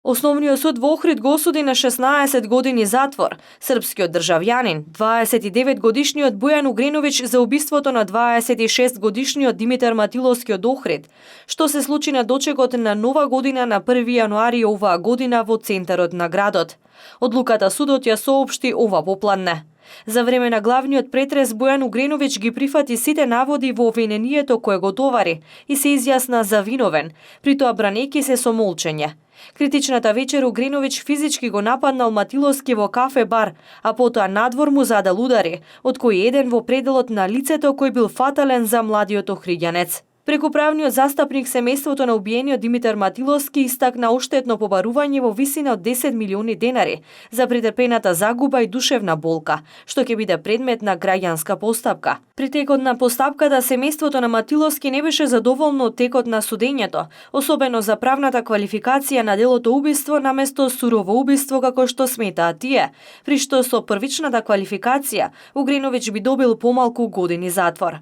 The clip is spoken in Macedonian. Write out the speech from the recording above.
Основниот суд во Охрид го осуди на 16 години затвор српскиот државјанин, 29 годишниот Бојан Угреновиќ за убиството на 26 годишниот Димитар Матиловски од Охрид, што се случи на дочекот на Нова година на 1 јануари оваа година во центарот на градот. Одлуката судот ја соопшти ова попладне. За време на главниот претрес Бојан Угреновиќ ги прифати сите наводи во обвинението кое го товари и се изјасна за виновен, притоа бранејќи се со молчење. Критичната вечер Угреновиќ физички го нападнал Матиловски во кафе бар, а потоа надвор му задал удари, од кои еден во пределот на лицето кој бил фатален за младиот охриѓанец. Преку правниот застапник семејството на убиениот Димитар Матиловски истакна оштетно побарување во висина од 10 милиони денари за претрпената загуба и душевна болка, што ќе биде предмет на граѓанска постапка. При текот на постапката семејството на Матиловски не беше задоволно од текот на судењето, особено за правната квалификација на делото убиство наместо сурово убиство како што сметаат тие, при што со првичната квалификација Угреновиќ би добил помалку години затвор.